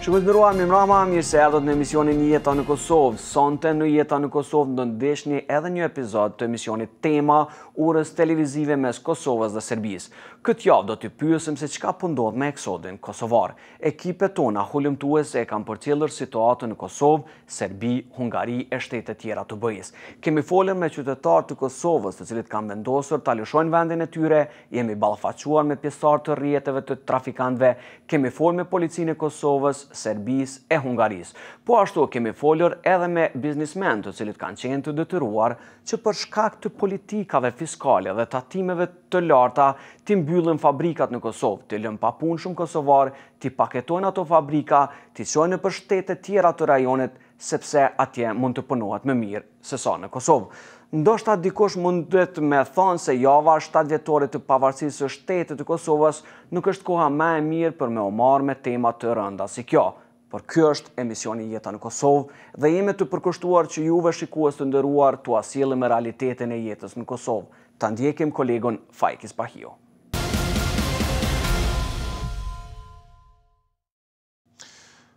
Shikues të nderuar, mirëmbrama, mirë se erdhët në emisionin Jeta në Kosovë. Sonte në Jeta në Kosovë do ndiqni edhe një epizod të emisionit Tema urës televizive mes Kosovës dhe Serbisë. Këtë javë do të pyesim se çka po ndodh me eksodin kosovar. Ekipet tona hulumtuese e kanë përcjellur situatën në Kosovë, Serbi, Hungari e shtete tjera të BE-së. Kemi folur me qytetarë të Kosovës, të cilët kanë vendosur ta lëshojnë vendin e tyre, jemi ballafaquar me pjesëtarë të rrjeteve të trafikantëve, kemi folur me policinë e Kosovës, Serbisë e Hungarisë. Po ashtu kemi folur edhe me biznismenë, të cilët kanë qenë të detyruar që për shkak të politikave fiskale dhe tatimeve të larta t'i mbyllin fabrikat në Kosovë, t'i lënë pa punë shumë kosovarë, t'i paketojnë ato fabrika, t'i çojnë nëpër shtete tjera të rajonit, sepse atje mund të punohet më mirë se sa në Kosovë. Ndoshta dikush mundet me thonë se java 7 vjetorit të pavarësisë së shtetit të Kosovës nuk është koha më e mirë për me u marrë me tema të rënda si kjo. Por ky është emisioni Jeta në Kosovë dhe jemi të përkushtuar që juve shikues të nderuar t'ua sjellim realitetin e jetës në Kosovë. Ta ndjekim kolegun Faik Ispahiu.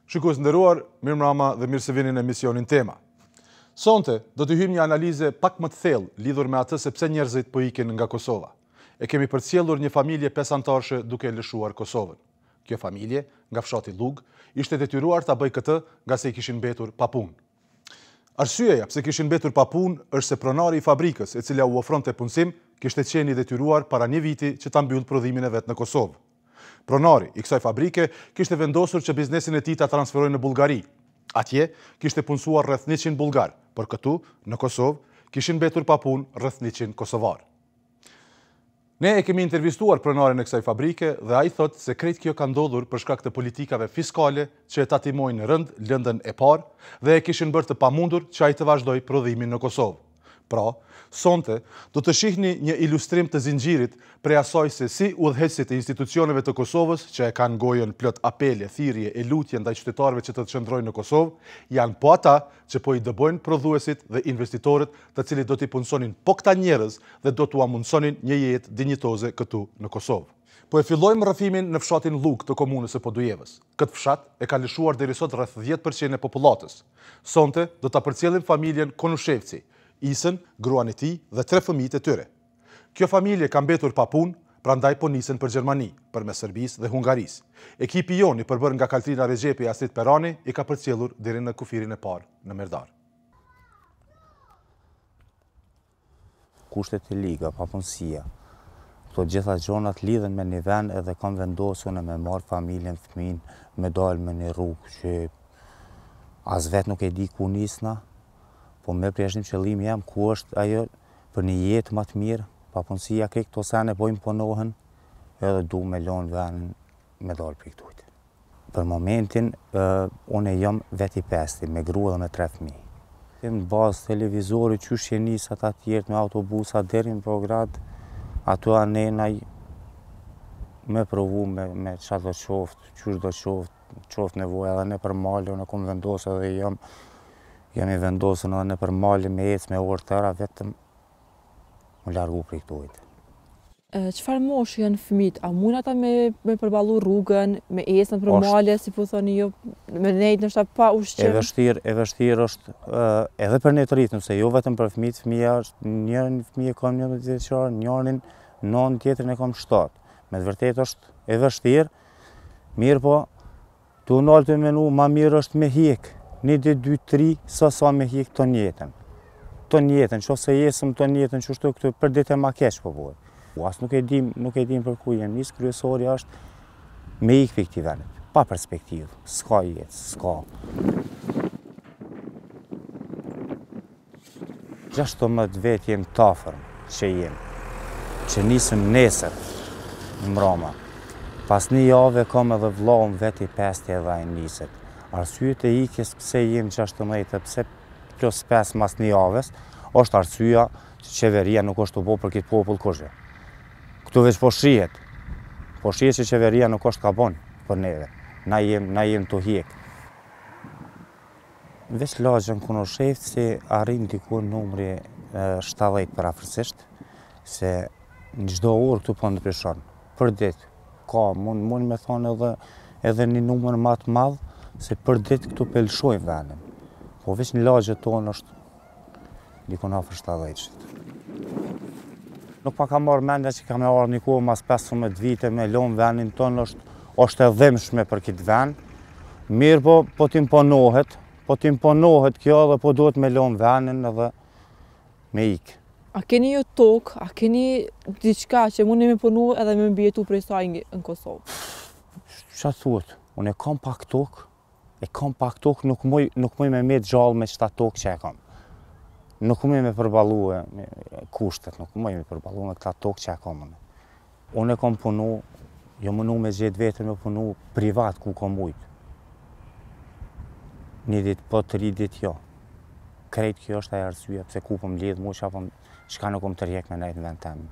Shikues të nderuar, mirëmbrama dhe mirë se vini në emisionin Tema. Sonte do t'i hyjmë një analize pak më të thellë lidhur me atë se pse njerëzit po ikin nga Kosova. E kemi përcjellur një familje pesantarëshe duke lëshuar Kosovën. Kjo familje, nga fshati Llugë, ishte detyruar ta bëjë këtë ngase i kishin mbetur pa punë. Arsyeja pse kishin mbetur pa punë është se pronari i fabrikës, e cila u ofronte punësim, kishte qenë i detyruar para një viti që ta mbyllë prodhimin e vet në Kosovë. Pronari i kësaj fabrike kishte vendosur që biznesin e tij ta transferojë në Bullgari. Atje kishte punësuar rreth 100 bullgarë, por këtu, në Kosovë, kishin mbetur pa punë rreth 100 kosovarë. Ne e kemi intervistuar pronarin e kësaj fabrike dhe ai thotë se krejt kjo ka ndodhur për shkak të politikave fiskale që e tatimojnë rëndë lëndën e parë dhe e kishin bërë të pamundur që ai të vazhdojë prodhimin në Kosovë. Pra, sonte, do të shihni një ilustrim të zinxhirit prej asaj se si udhëheqësit e institucioneve të Kosovës, që e kanë gojën plot apele, thirrje e lutje ndaj qytetarëve që të qëndrojnë në Kosovë, janë po ata që po i dëbojnë prodhuesit dhe investitorët të cilët do t'i punësonin po këta njerëz dhe do t'ua mundësonin një jetë dinjitoze këtu në Kosovë. Po e fillojmë rrëfimin në fshatin Llugë të komunës së Podujevës. Këtë fshat e ka lëshuar deri sot rreth 10% e popullatës. Sonte do ta përcjellim familjen Konushevci, Isën, gruan e tij dhe tre fëmijët e tyre. Kjo familje ka mbetur pa punë, prandaj po nisen për Gjermani, përmes Serbisë dhe Hungarisë. Ekipi jonë i përbërë nga Kaltrina Rexhepi e Astrit Perani i ka përcjellur deri në kufirin e parë në Merdar. Kushtet e liga, papunësia, këto gjitha gjonat lidhen me një vend edhe kam vendosur unë me marrë familjen, fëmin, me dalë me një rrugë që as vetë nuk e di ku nisna, po me përjashtim qëllimi jem ku është ajo për një jetë ma të mirë, papunësia, krejt këto sene po imponohen edhe du me lonë vendin me dalë prej këtujt. Për momentin, unë jam vetë i pesti, me grua dhe me tre fëmijë. Në bazë televizorit, qysh je nisë ata tjerët me autobusa deri në Beograd, ato anenaj me provu me, me ça do qoftë, qysh do qoftë, qoftë nevoja edhe nëpër male, unë kom vendosë edhe jam, jam i vendosën edhe nëpër male me ecë me orë tëra, vetëm mu largu prej këtujt. Çfarë moshë janë fëmijët? A mund ata me me përballu rrugën, me ecë nëpër male, si po thoni ju, me nejt ndoshta pa ushqim? E vështirë, e vështirë është edhe për ne të rritun, se jo vetëm për fëmijët, fëmija është njërin fëmijë e kam 11 vjeçar, njërin 9, tjetrin e kam 7. Me të vërtetë është e vështirë, mirëpo Tu u nalë tu menu, ma mirë është me hjek, një ditë, dy, tri, sa sa me hjek ton jetën. Ton jetën, qoftë se jesëm ton jetën, qështu këtu, për ditë e ma keq po bëhet. As nuk e dim, nuk e dim për ku jem nis, kryesorja është me ikë prej këtij vendit, pa perspektivë, s'ka jetë, s'ka. 16 vetë jem të afërm që jem, që nisëm nesër në mrama. Pas një jave kam edhe vllaun vetë i pesti edhe ai niset. Arsyet e ikjes pse jem 16 e pse plus 5 mas një javës, është arsyeja që qeveria nuk është tu bo për këtë popull kurgjë. Këtu veç po shihet, po shihet që qeveria nuk është ka bon për neve. Na jem, na jem tu hjek. Veç lagjen Kunoshevci arrin diku numri 70 përafërsisht, se në çdo orë këtu po ndryshon. Për ditë ka, mund, mund me thonë edhe, edhe një numër ma të madh, Se për ditë këtu pe lëshojnë venin. Po veç në lagje tonë është dikun afër 70-shit. Nuk ma ka marrë mendja që ka me ardhë një kohë mas 15 vite me lonë venin tonë është, është e dhimshme për këtë ven. Mirë po, po t'imponohet, po t'imponohet kjo dhe po duhet me lonë venin edhe me ikë. A keni ju tokë, a keni diçka që mundni me punu edhe me mbijetu prej saj në Kosovë? Qa thuhet? Unë e kam pak tokë, E kam pak tokë, nuk muj, nuk muj me met gjallë me qëta tokë që e kam. Nuk muj me përballu kushtet, nuk muj me përballu me këta tokë që e kam unë. Unë e kam punu, jom munu me gjetë veten me punu privat ku kam mujtë. Një ditë po, tri ditë jo. Krejt kjo është ajo arsye pse ku po më lidh mu, çka po çka nuk më tërhjek me nejtë në vend temin.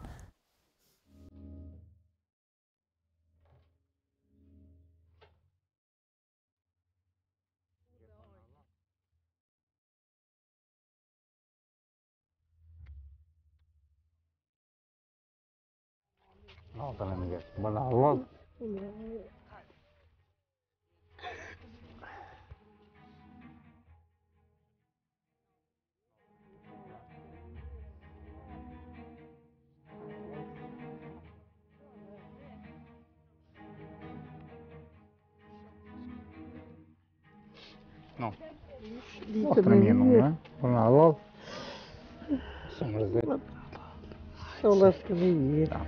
No. Të mirë, no, po na Allah. Së mërzit. Së mirë.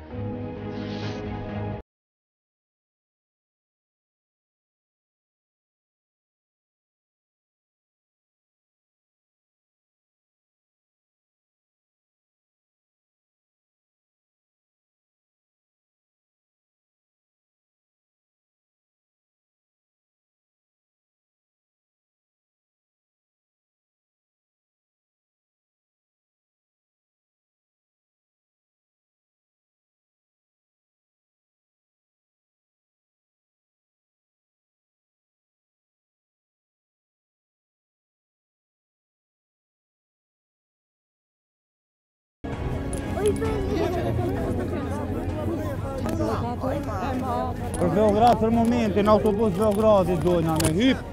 Për Beograd për momentin, autobus Beogradit dojna me hyp.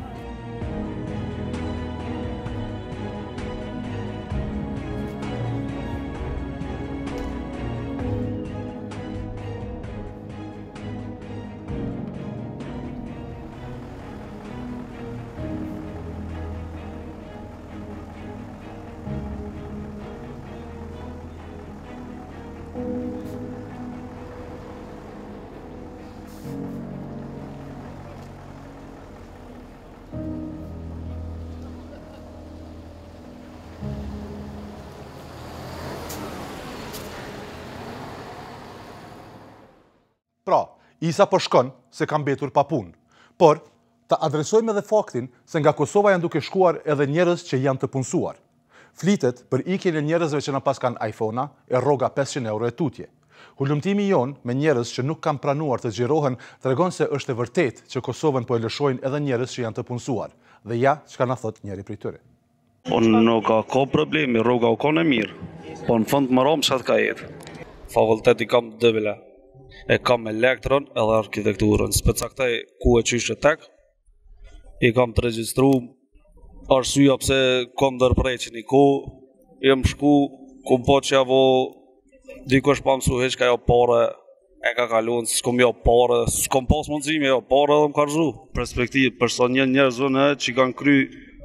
Pra, Isa po shkon se ka mbetur pa punë. Por, ta adresojmë edhe faktin se nga Kosova janë duke shkuar edhe njerëz që janë të punësuar. Flitet për ikjen e njerëzve që na paskan iPhone-a e rroga 500 euro e tutje. Hulumtimi jonë me njerëz që nuk kanë pranuar të xhirohen tregon se është e vërtetë që Kosovën po e lëshojnë edhe njerëz që janë të punësuar. Dhe ja çka na thotë njëri prej tyre. Po nuk ka ko problemi, rroga u kon e mirë. Po në fund më romë çat ka jetë. Fakultet i kam dy bile. E kam elektron edhe arkitekturën. S'pe caktoj ku e qysh e tek. I kam të regjistru. Arsyeja pse kom ndërpre që një kohë, jam shku, kom pa që ja vo dikush pa mësu hiç ka jo pare, e ka kalu, s'kom jo pare, s'kom pas mundësi me jo pare edhe më ka rrëzu. Perspektivë, për sa një njerëz unë që kanë kry,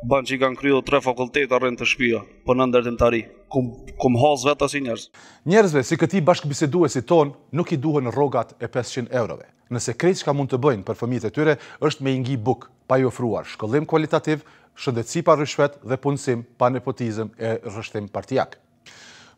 ban që i kanë kry dhe tre fakultet arrin te shpia, po në ndërtimtari. Kum, kum has vetë asi njerëz. Njerëzve si këtij bashkëbiseduesit tonë nuk i duhen rrogat e 500 eurove. Nëse krejt çka mund të bëjnë për fëmijët e tyre është me i ngi bukë, pa i ofruar shkollim kualitativ, shëndetësi pa ryshfet dhe punësim pa nepotizëm e rreshtim partiak.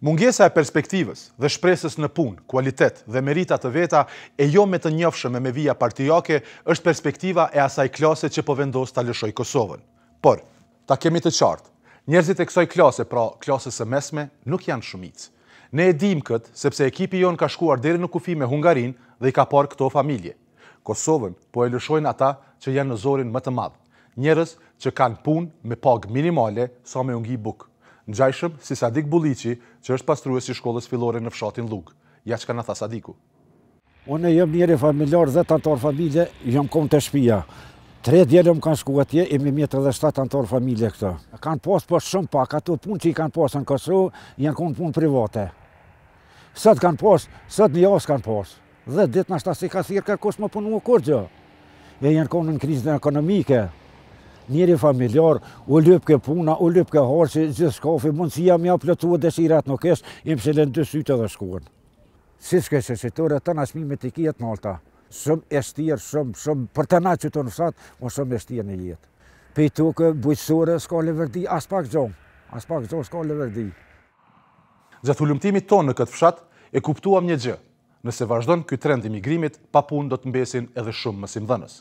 Mungesa e perspektivës dhe shpresës në punë, kualitet dhe merita të veta e jo me të njofshëm e me vija partiake është perspektiva e asaj klase që po vendos ta lëshojë Kosovën. Por, ta kemi të qartë, njerëzit e kësaj klase, pra klasës së mesme, nuk janë shumicë. Ne e dimë këtë sepse ekipi jonë ka shkuar deri në kufi me Hungarinë dhe i ka parë këto familje. Kosovën po e lëshojnë ata që janë në zorin më të madh, njerëz që kanë punë me pagë minimale sa me u ngi bukë. Ngjajshëm si Sadik Bulliqi, që është pastrues i shkollës fillore në fshatin Llugë. Ja çka na tha Sadiku. Unë jam njeri familjar, 10 anëtar familje, jam konë te shpia. Tre djem kanë shku atje, e me 37 anëtarë familje këto. Kanë pas po shumë pak, ato punë që i kanë pas në Kosovë, janë konë punë private. Sot kanë pas, sot një javë s'kanë pas. Dhe ditë nashta s'i ka thirrë kërkush me punu kurgjo. E janë konë në krizën ekonomike. Njeri familjar, u lypke puna, u lypke harqi, gjithçkafi, mundësia me ia plotësu dëshirat nuk ish, i mshelen dy sytë edhe shkuen. Si s'ke se shitore, tëna çmimet i ki të nalta. Shumë e shtirë, shumë, shumë, për të na qëtu në fshat, o shumë e shtirë në jetë. Pej toke, bujqësore, s'ka leverdi, as pak gjo, as pak gjo s'ka leverdi. Gjatë hulumtimit tonë në këtë fshat, e kuptuam një gjë, nëse vazhdon ky trend i migrimit, pa punë do të mbesin edhe shumë mësimdhënës.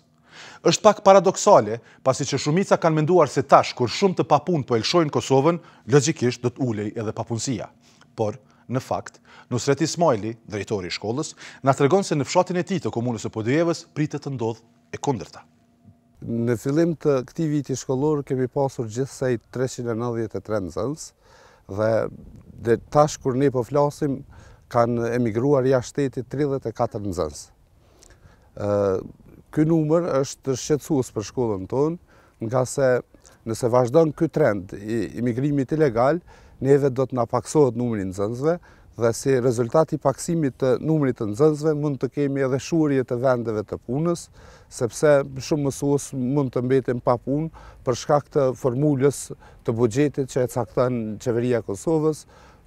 Është pak paradoksale, pasi që shumica kanë menduar se tash kur shumë të papunë po e lëshojnë Kosovën, logjikisht do të ulej edhe papunësia. Por, në fakt, Nusret Ismajli, drejtori i shkollës, na tregon se në fshatin e tij të komunës së Podujevës pritet të ndodhë e kundërta. Në fillim të këtij viti shkollor kemi pasur gjithsej 393 nxënës dhe dhe tash kur ne po flasim kanë emigruar jashtë shtetit 34 nxënës. Ky numër është shqetësues për shkollën tonë, ngase nëse vazhdon ky trend i imigrimit ilegal, neve do të na paksohet numri i nxënësve dhe si rezultat i paksimit të numrit të nxënësve mund të kemi edhe shuarje të vendeve të punës, sepse shumë mësues mund të mbeten pa punë për shkak të formulës të buxhetit që e cakton Qeveria e Kosovës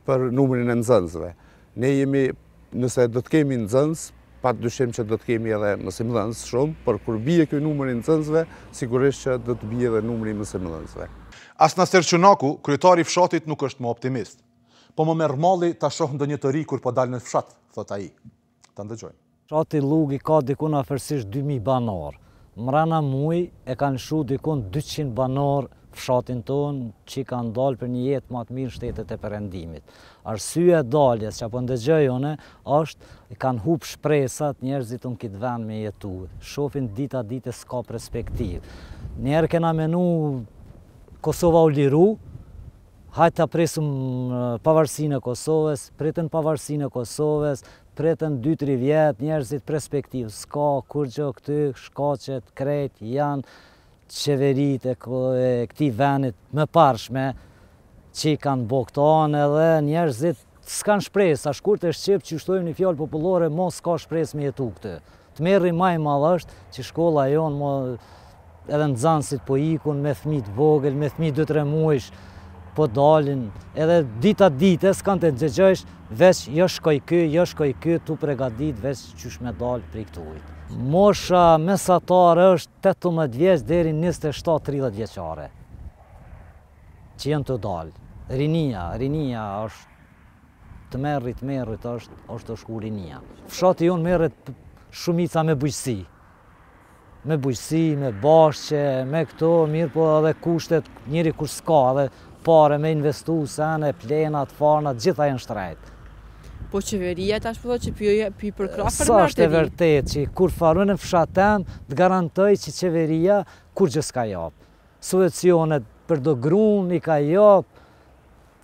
për numrin e nxënësve. Ne jemi Nëse do të kemi nxënës, pa dyshim që do të kemi edhe mësimdhënës shumë, por kur bie ky numër i nxënësve, sigurisht që do të bie edhe numri i mësimdhënësve. As Naser Çunaku, kryetari i fshatit nuk është më optimist. Po më merr malli ta shoh ndonjë të ri kur po dal në fshat, thotë ai. Ta ndëgjojmë. Fshati Llugë i ka dikun afërsisht 2000 banorë. Mrena muj e kanë lshu dikun 200 banorë fshatin tonë që kanë dalë për një jetë ma të mirë në shtetet e perëndimit. Arsyeja e daljes që po ndëgjoj unë është kanë hup shpresat njerëzit në këtë vend me jetu. Shofin dita ditës s'ka perspektivë. Njëherë kena menu Kosova u liru, hajt ta presim pavarësinë e Kosovës, pritën pavarësinë e Kosovës, Pritën 2-3 vjet, njerëzit perspektivë s'ka, kurgjo këty, shkaqet krejt janë qeveritë e këtij venit mëparshme që i kanë bo këto anë edhe njerëzit s'kanë shpresë, a shkurt e shqip që shtojmë një fjalë popullore, mo s'ka shpresë me jetu këty. Tmerri ma i madh është që shkolla jonë mo edhe nxanësit po ikun me fëmijë të vogël, me fëmijë 2-3 muajsh po dalin, edhe dita ditës kanë të ndëgjojsh veç jo shkoj ky, jo shkoj ky, tu pregadit veç qysh me dal prej këtuhit. Mosha mesatare është 18 vjeç deri 27-30 vjeçare që janë tu dalë. Rinia, rinia është tmerri, tmerrit është, është tu shku rinia. Fshati jonë merret shumica me bujqësi. Me bujqësi, me bahçe, me këto, mirëpo edhe kushtet, njeri kur s'ka edhe pare me investu, sene, plenat, farnat, gjitha janë shtrejt. Po qeveria tash po thotë që po i përkrah fermerët e S'është e vërtet që kur farën në fshat tem, të garantoj që qeveria kurgjë s'ka jap. Subvencionet për do grun i ka jap,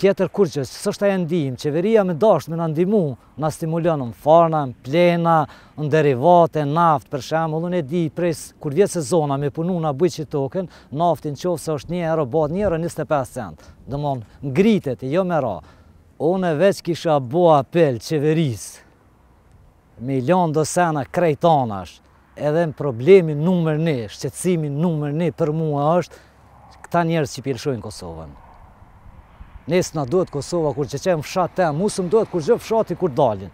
Tjetër kurgjë, s'është ajo ndihmë, qeveria me dashtë me na ndihmu, na stimulon në farna, në plehna, në derivate, naftë, për shembull, unë e di prej kur vjen sezona me punu na bujqit tokën, nafti në qoftë se është 1 euro, bëhet 1 euro 25 cent. Domthon, ngritet, jo me ra. Unë veç kisha bo apel qeverisë, me i lanë do sena krejt anash, edhe në problemi numër një, shqetësimi numër një për mua është këta njerëz që po e lëshojnë Kosovën. Ne s'na duhet Kosova kur që qe në fshat tem, mu s'më duhet kurgjë fshati kur dalin.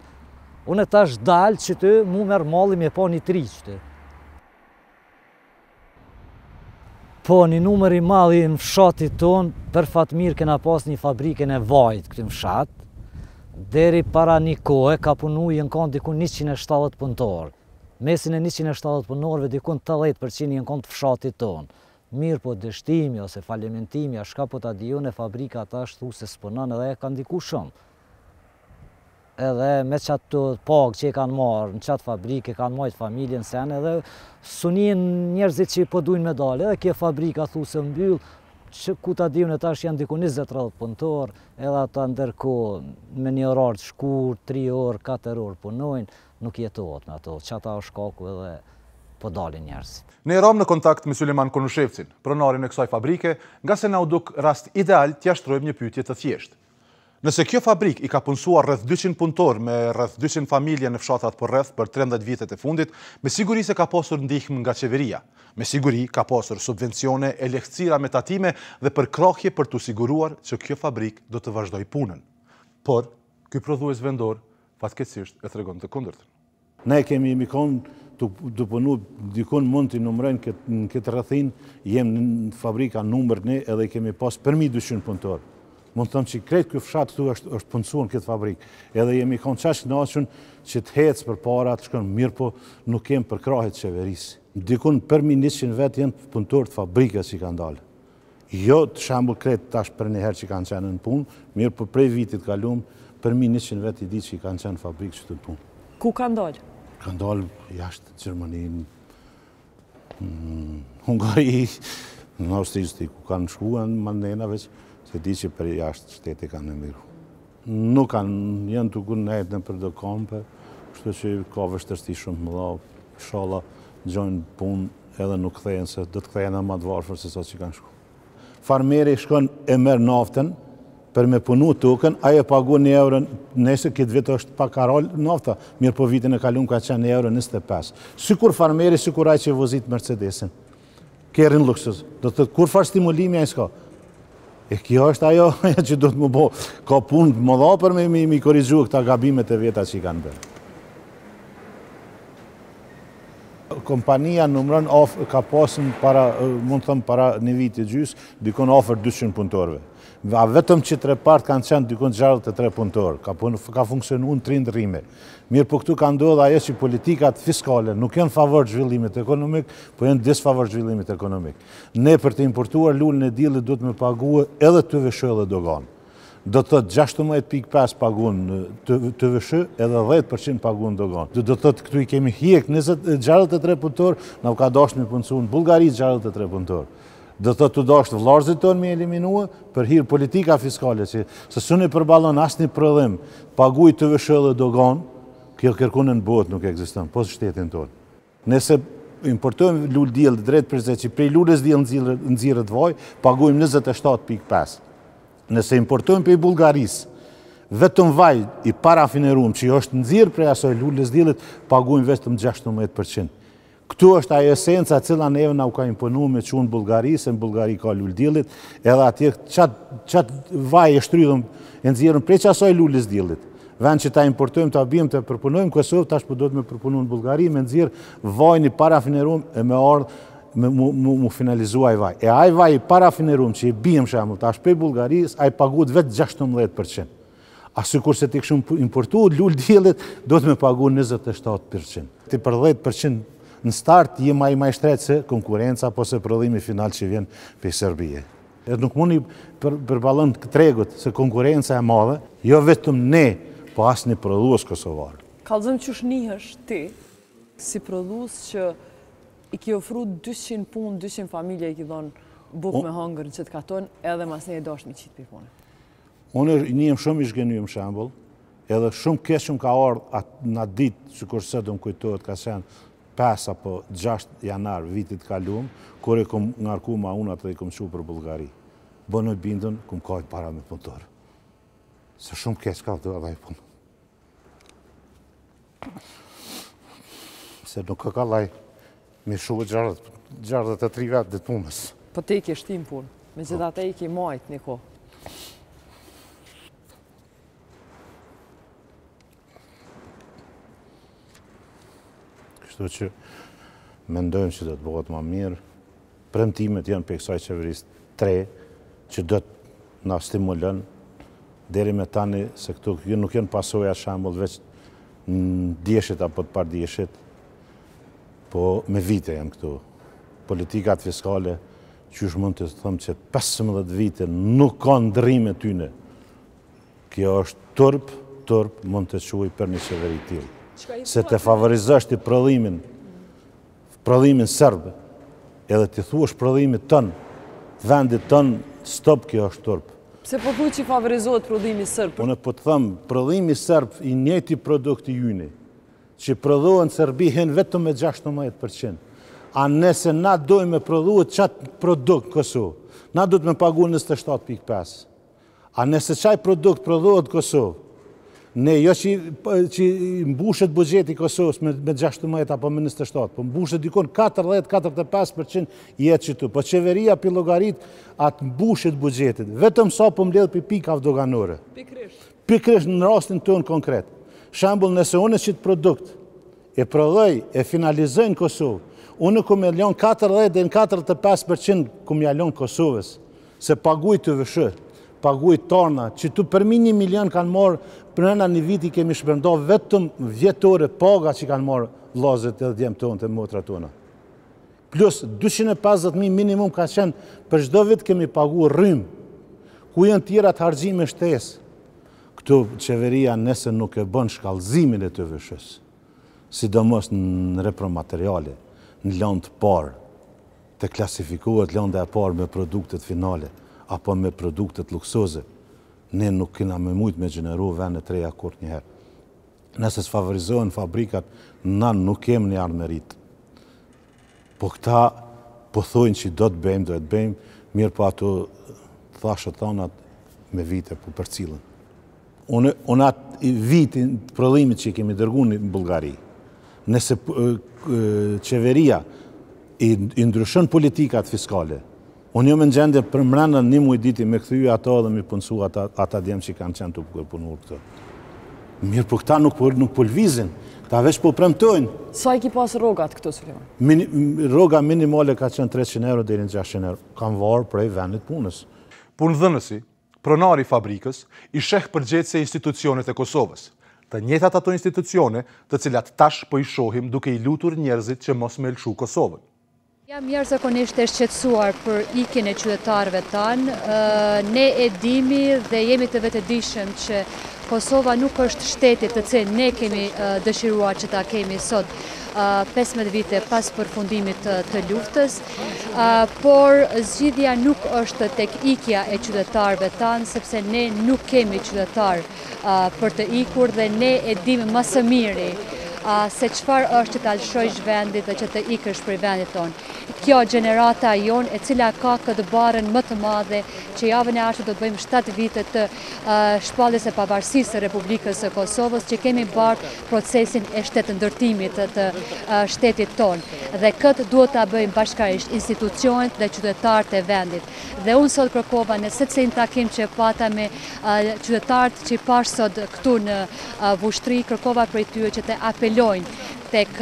Unë tash dal qëty, mu merr malli me pa një t'ri qëty. Po, një numër i madh i në fshatit tonë, për fat mirë kena pas një fabrikën e vajit këtu në fshat, deri para një kohe ka punu janë kanë diku 170 punëtorë. Mesin e 170 punëtorëve diku 80% janë kanë të fshatit tonë. Mirëpo dështimi ose falimentimi, a shka po ta di unë, fabrika tash thu se s'punon edhe e ka ndiku shumë. edhe me qatë pagë që e kanë marrë në qatë fabrikë, e kanë majtë familjen sene, edhe s'u nien njerëzit që po dujnë me dalë, edhe kjo fabrika thu se mbyll, që ku ta di unë tash janë diku 20-30 punëtor, edhe ata ndërkohë me një orar të shkurt, 3 orë, 4 orë punojnë, nuk jetohet me ato, qata është shkaku edhe po dalin njerëzit. Ne ramë në kontakt me Sylejman Konushevcin, pronarin e kësaj fabrike, ngase na u duk rast ideal t'ia shtrojmë një pyetje të thjeshtë. Nëse kjo fabrikë i ka punësuar rreth 200 punëtorë me rreth 200 familje në fshatrat përreth për 13 vitet e fundit, me siguri se ka pasur ndihmë nga qeveria. Me siguri ka pasur subvencione e lehtësira me tatime dhe përkrahje për t'u siguruar që kjo fabrikë do të vazhdojë punën. Por, ky prodhues vendor fatkeqësisht e tregon të kundërtën. Ne kemi jemi kon tu punu dikun mund t'i numërojnë këtë, në këtë rrethinë, jem në fabrika numër një edhe i kemi pas përmi 200 punëtorë. Mund të them që krejt ky fshat këtu është, është punësuar në këtë fabrikë. Edhe jemi kon qaq knaqun që të hecë përpara, të shkon mirë, po nuk kem përkrahje të qeverisë. Dikun përmi 100 vetë janë punëtorë të fabrikës që kanë dalë. Jo të shembull krejt tash përnjëherë që kanë qenë në punë, mirë po prej vitit kalum, përmi 100 vetë i di që kanë qenë në fabrikë që të punë. Ku kanë dalë? Kanë dalë jashtë Gjermani, në Hungari, në Austri, s'di ku kanë shku, mandena veç, se di që për jashtë shteti kanë emigru. Nuk kanë, janë tu nejt nëpër do kampe, kështu që ka vështirësi shumë të mëdha, ishalla gjojnë punë edhe nuk kthehen se do të kthehen edhe ma të varfër se sa që kanë shku. Farmeri shkon e merr naftën për me punu tokën, ai e pagun një euro, nëse këtë vit është pak karal nafta, mirëpo vitin e kalum ka qenë një euro 25. Sikur farmeri, sikur ai që e vozit Mercedesin. Kerrin luksuz. Do të thotë kurrfarë stimulimi ai s'ka. E kjo është ajo që do të më bo. Ka punë të mëdha për me mi korrigju këta gabimet e veta që i kanë bërë. Kompania numëron of, ka pasën para, mund të them para një viti gjys, dikun afër 200 punëtorëve. A vetëm që tre part kanë qenë dikun 63 punëtorë, ka, pun, ka funksionu në tri ndërrime. Mirë, po këtu ka ndodhë ajo që politikat fiskale nuk janë favor zhvillimit ekonomik, po janë disfavor zhvillimit ekonomik. Ne për të importuar lulën e diellit duhet me pague edhe TVSH edhe doganë. Do të thotë 16.5 pagun TVSH edhe 10% pagun doganë. Do të thotë këtu i kemi hjek 63 punëtor, na u ka dashtë me punësu në Bullgari 63 punëtor. Do të thotë tu dashtë vllarzit tonë me eliminua për hir politika fiskale që se s'un e përballon asnjë prodhim, paguj TVSH dhe doganë, kjo kërkun në botë nuk ekziston, pos shtetin tonë. Nëse importojmë lulë diell drejtpërdrejt që prej lulës diell nxirret vaj, paguajmë 27.5. Nëse importojmë prej Bullgarisë, vetëm vaj i parafinerum që është nxirr prej asaj lulës diellit, paguajmë vetëm 16%. Këtu është ajo esenca e cila neve na u ka imponu me çu në Bullgari, se në Bullgari ka lulë diellit, edhe atje qat, qat vaj e shtrydhëm e nxjerrëm prej qasaj lulës diellit. Vend që ta importojmë, ta bijmë, të përpunojmë në Kosovë, tash po duhet me përpunu në Bullgari, me nxjerr vajin i parafinerum e me ardhë me mu, mu, mu finalizu ai vaj. E ai vaj i parafinerum që i bijmë shembull, tash prej Bullgarisë, ai paguhet vetë 16%. A sikurse t'i kishim importu lulë diellit, duhet me pagu 27%. Ti për 10% në start je ma i ma i shtrejtë se konkurenca apo se prodhimi final që vjen prej Serbie. Edhe nuk mund i përballon tregut se konkurenca e madhe, jo vetëm ne, po asnjë prodhues kosovar. Kallzom qysh nihesh ti si prodhues që i ki ofru 200 punë, 200 familje i ki dhonë bukë me hangër në qëtë katun, edhe masnej je dashtë me qitë prej pune. Unë nihem shumë i zhgënjym shembull, edhe shumë keq më ka ardhë atë në ditë, sikur sot më kujtohet ka qenë 5 apo 6 janar vitit kalum, kur e kom ngarku maunat dhe i kom çu për Bullgari. Bënu i bindun, kom kajt para me punëtor. Se shumë keq ka të edhe i punë. Se nuk ka kallaj, me shu 63 vetë dhe punës. Po te i ke shti n'punë, megjithatë i ke majt një kohë. Kështu që mendojmë që do të bëhet ma mirë. Premtimet janë prej kësaj qeverisë tre që do të na stimulon deri me tani se këto nuk janë pasoja shembull veç në djeshit apo të pardjeshit, po me vite janë këto. Politikat fiskale, qysh mund të them që 15 vite nuk ka ndrrime tyne. Kjo është turp, turp mund të quaj për një qeveri të tillë. Se të favorizosh ti prodhimin, prodhimin serb, edhe t'i thuash prodhimit tënd, vendit tënd, stop, kjo është turp. Pse po thu që favorizohet prodhimi serb? Unë po të them, prodhimi serb i njëjti produkt i yni, që prodhohen në Serbi hen vetëm me 16%. A nëse na dojmë me prodhu qat produkt në Kosovë, na duhet me pagu 27.5. A nëse qaj produkt prodhohet në Kosovë, ne jo që, që mbushet buxheti i Kosovës me, me 16 apo me 27, po mbushet dikun 40-45% jetë qitu. Po qeveria p'i llogarit atë mbushjet buxhetit, vetëm sa po mbledh prej pikave doganore. Pikërisht. Pikërisht në rastin tonë konkret. Shembull, nëse unë qit produkt e prodhoj, e finalizoj në Kosovë, unë ku me lon 40 dhe në 45% ku me lon Kosovës, se paguj TVSH, paguj tarna, qitu përmi një milion kanë marrë, brenda një viti kemi shpërnda vetëm vjetore paga që kanë marrë vllazët edhe djemtë tonë e motrat tona. Plus 250.000 minimum ka qenë për çdo vit kemi pagu rrymë. Ku janë tjerat harxhime shtesë? Këtu qeveria nëse nuk e bën shkallëzimin e TVSH-së, sidomos në repromateriale, në landë të parë, të klasifikohet landa e parë me produktet finale, apo me produktet luksoze, ne nuk kena me mujtë me gjeneru vende të reja kurrë njëherë. Nëse s'favorizohen fabrikat, na nuk kemi një ardhmëri. Po këta po thojnë që do të bëjmë, do të bëjmë, mirë po ato thashethanat me vite po përcillen. Unë, unë atë vitin të prodhimit që i kemi dërgu në Bullgari, nëse qeveria i, i ndryshon politikat fiskale, unë jam në gjendje për mrena një muj diti me kthy ato dhe me punësu ata, ata djem që kanë qenë tu punu këtu. Mirë, po këta nuk po, nuk po lvizin, këta veç po premtojnë. Sa i ki pas rrogat këtu, Sulejman? Mini, rroga minimale ka qenë 300 euro deri në 600 euro. Kanë varë prej vendit punës. Punëdhënësi, pronari i fabrikës, i sheh përgjegjëse institucionet e Kosovës. Të njëjtat ato institucione, të cilat tash po i shohim duke i lutur njerëzit që mos me lëshu Kosovën. Jam jashtëzakonisht e shqetësuar për ikjen e qytetarëve tanë. Ne e dimi dhe jemi të vetëdijshëm që Kosova nuk është shteti të cilin ne kemi dëshiruar që ta kemi sot 15 vite pas përfundimit të luftës, por zgjidhja nuk është tek ikja e qytetarëve tanë, sepse ne nuk kemi qytetarë për të ikur dhe ne e dimë më së miri se çfarë është që ta lëshojsh vendit dhe që të ikësh prej vendit tonë. Kjo gjenerata jonë e cila ka këtë barrën më të madhe që javën e ardhshme do të bëjmë 7 vite të shpalljes së pavarësisë së Republikës së Kosovës që kemi bartë procesin e shtetndërtimit të shtetit tonë. Dhe këtë duhet ta bëjmë bashkarisht institucionet dhe qytetarët e vendit. Dhe unë sot kërkova në secilin takim që pata me qytetarët që i pashë sot këtu në Vushtrri, kërkova prej tyre që të apelojnë tek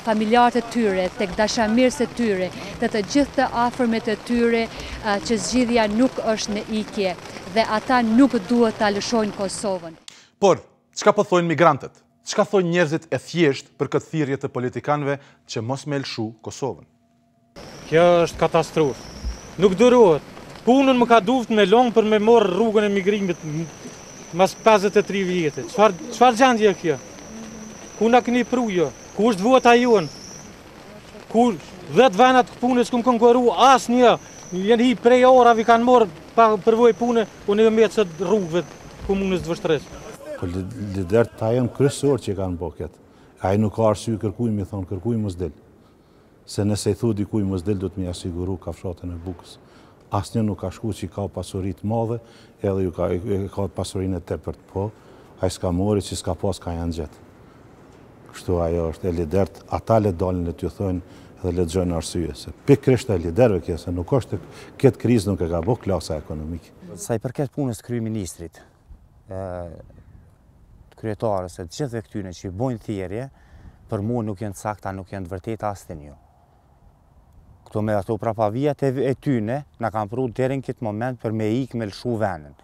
familjarët e tyre, tek dashamirësit e tyre, te të gjithë të afërmit e tyre që zgjidhja nuk është në ikje dhe ata nuk duhet ta lëshojnë Kosovën. Por, çka po thojnë migrantët? Çka thojnë njerëzit e thjeshtë për këtë thirrje të politikanëve që mos me lëshu Kosovën? Kjo është katastrofë. Nuk durohet. Punën më ka duft me lonë për me morë rrugën e migrimit mas 53 vjetë. Çfarë, çfarë gjendje e kjo? Ku na këni pru jo? Ku është vota jonë? Ku 10 venat punës s'kum konkurru asnjë. Janë hi prej orave kanë morë pa përvojë pune, unë jom metë sot rrugëve komunës të Vushtrrisë. Po liderët ta janë kryesor që kanë bo këtë. Ai nuk ka arsye kërkuj me thonë, kërkuj mos del. Se nëse i thu dikuj mos del duhet me ia siguru kafshatën e bukës. Asnjë nuk ka shku që ka pasuri të madhe edhe ju ka e ka pasurinë e tepërt po ai s'ka mori që s'ka pas ka janë gjet. Kështu ajo është e liderët ata le dalin le t'ju thojnë dhe le të gjojnë arsye se pikërisht e liderëve kjo se nuk është këtë krizë nuk e ka bo klasa ekonomike. Sa i përket punës të kryeministrit, të kryetarës e të gjithëve këtyne që i bojnë thirrje, për mua nuk janë të sakta, nuk janë të vërteta asnjë. Këto me ato prapavijat e, e tyne, na kanë pru deri në këtë moment për me ikë me lëshu venin.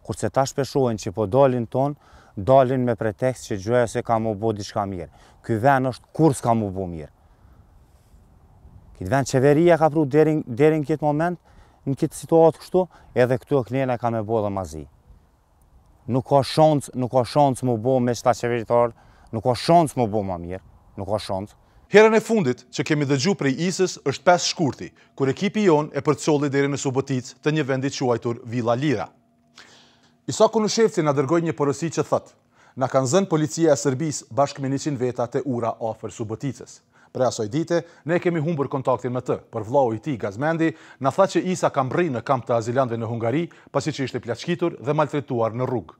Kurse tash pe shohin që po dalin tonë, dalin me pretekst që gjoja se ka m'u bo diçka mirë. Ky ven është kurrë s'ka m'u bo mirë. Këtë ven qeveria ka pru deri, deri në këtë moment, në këtë situatë kështu, edhe këtu e knena ka me bo dhe ma zi. Nuk ka shans, nuk ka shans m'u bo me qëta qeveritar, nuk ka shans m'u bo ma mirë, nuk ka shans. Herën e fundit që kemi dëgju prej Isës është 5 shkurti, kur ekipi jonë e përcolli deri në Suboticë të një vendi quajtur Villa Lira. Isa Konushevci na dërgoi një porosi që thotë, Na kanë zënë policia e Serbisë bashkë me 100 veta te ura afër Suboticës. Prej asaj dite, ne kemi humbur kontaktin me të, por vllau i tij, Gazmendi, na tha që Isa ka mbrri në kamp të azilantëve në Hungari, pasi që ishte plaçkitur dhe maltretuar në rrugë.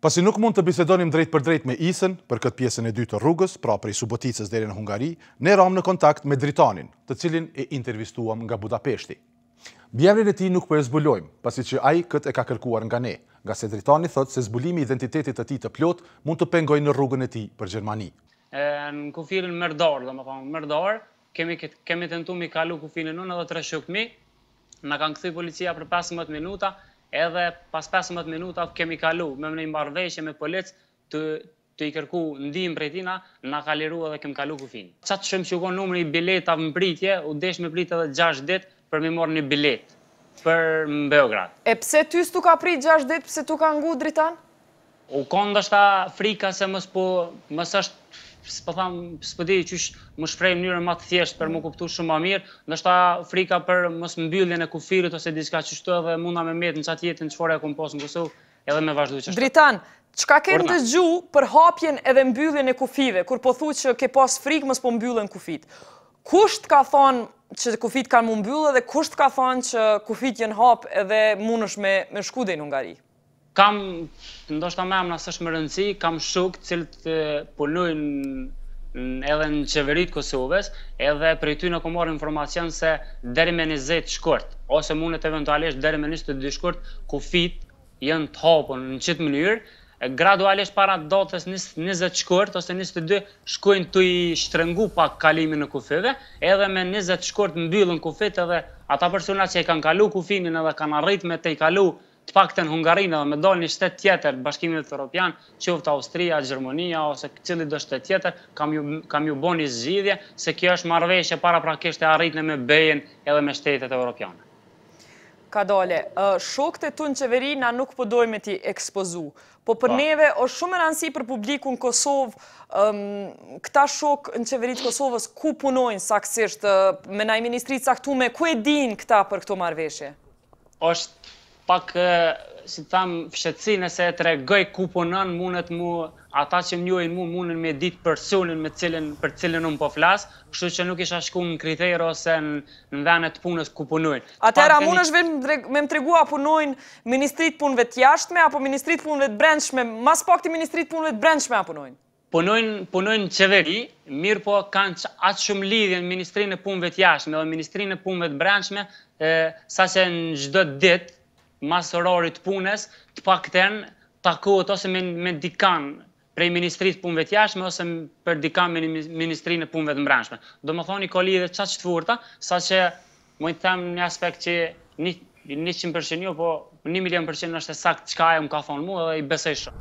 Pasi nuk mund të bisedonim drejtpërdrejt me Isën për këtë pjesën e dytë të rrugës, pra prej Suboticës deri në Hungari, ne ramë në kontakt me Dritanin, të cilin e intervistuam nga Budapeshti. Mbiemrin e tij nuk po e zbulojmë, pasi që ai këtë e ka kërkuar nga ne, ngase Dritani thotë se zbulimi i identitetit të tij të plotë mund të pengojë në rrugën e tij për Gjermani. Në kufirin Merdar, domethënë, Merdar, kemi kemi tentu mi kalu kufinin unë edhe tre shokët mi, na kanë kthy policia për 15 minuta, edhe pas 15 minuta kemi kalu me një marrëveshje me polic të të i kërku ndihmë prej tina, na ka liru edhe kemi kalu kufinin. Qaq shumë që u kon numri i biletave në pritje, u desh me prit edhe 6 ditë për me marrë një biletë për në Beograd. E pse ty s'tu ka prit 6 ditë, pse tu ka ngu Dritan? U kon ndoshta frika se mos po mos është s'po tham s'po di qysh m'u shpreh në mënyrën më të thjeshtë për m'u kuptu shumë më mirë, ndoshta frika për mos mbylljen e kufirit ose diçka qështu edhe munda me met në qat jetën çfarë e kom pas në Kosovë edhe me vazhdu qështu. Dritan, çka ke ndëgju për hapjen edhe mbylljen e kufijve, kur po thu që ke pas frikë mos po mbyllen kufijtë? Kush të ka thonë që kufijtë kanë m'u mbyllë dhe kush të ka thonë që kufijtë janë hapë edhe mundesh me, me shku deri në Hungari? Kam, ndoshta me emna s'është me rëndësi, kam shokë të cilët punojnë edhe në qeveri të Kosovës, edhe prej tyne kom marrë informacion se deri me 20 shkurt, ose mundet eventualisht deri me 22 shkurt, kufijtë janë të hapun në qëtë mënyrë, gradualisht para datës 20 shkurt ose 22 shkojnë tu i shtrëngu pak kalimin e kufijve, edhe me 20 shkurt mbyllen kufijtë edhe ata persona që e kanë kalu kufinin edhe kanë arrit me tejkalu të paktën Hungarinë edhe me dalë një shtet tjetër të Bashkimit Evropian, qoftë Austria, Gjermania ose cilido shtet tjetër, ka m'ju ka m'ju bo një zgjidhje se kjo është marrëveshje paraprakisht e arritne me BE-n edhe me shtetet evropiane. Kadale, shokët e tu në qeveri na nuk po dojmë me t'i ekspozu. Po për neve është shumë me rëndësi për publikun Kosovë, këta shokë në qeveri të Kosovës ku punojnë saktësisht, me naj ministri caktume, ku e dinë këta për këto marrëveshje? Është pak, si të them, fshehtësi nëse e tregoj ku punon, mundet mu, ata që më njohin mu, munden me ditë personin me cilin, për cilin unë po flas, kështu që nuk isha shku në kritere ose në, në vende të punës ku punojnë. Atëherë, a mundesh me më tregu a punojnë Ministri të Punëve të Jashtme apo Ministri të Punëve të Brendshme, ma s'pakti Ministri të Punëve të Brendshme a punojnë? Punojnë punojnë në qeveri, mirëpo kanë aq shumë lidhje në Ministrinë e Punëve të Jashtme dhe Ministrinë e Punëve të Brendshme, saqë në çdo ditë mas orarit të punës, të paktën takohet ose me me dikan prej Ministrisë të Punëve të Jashtme ose për dikan me Ministrinë e Punëve të Brendshme. Domethënë i ka lidhje aq të forta, saqë Mund të them në aspekt që 100% jo, po 1 milion përqind është e saktë çka ajo më ka thonë mua dhe i besoj shumë.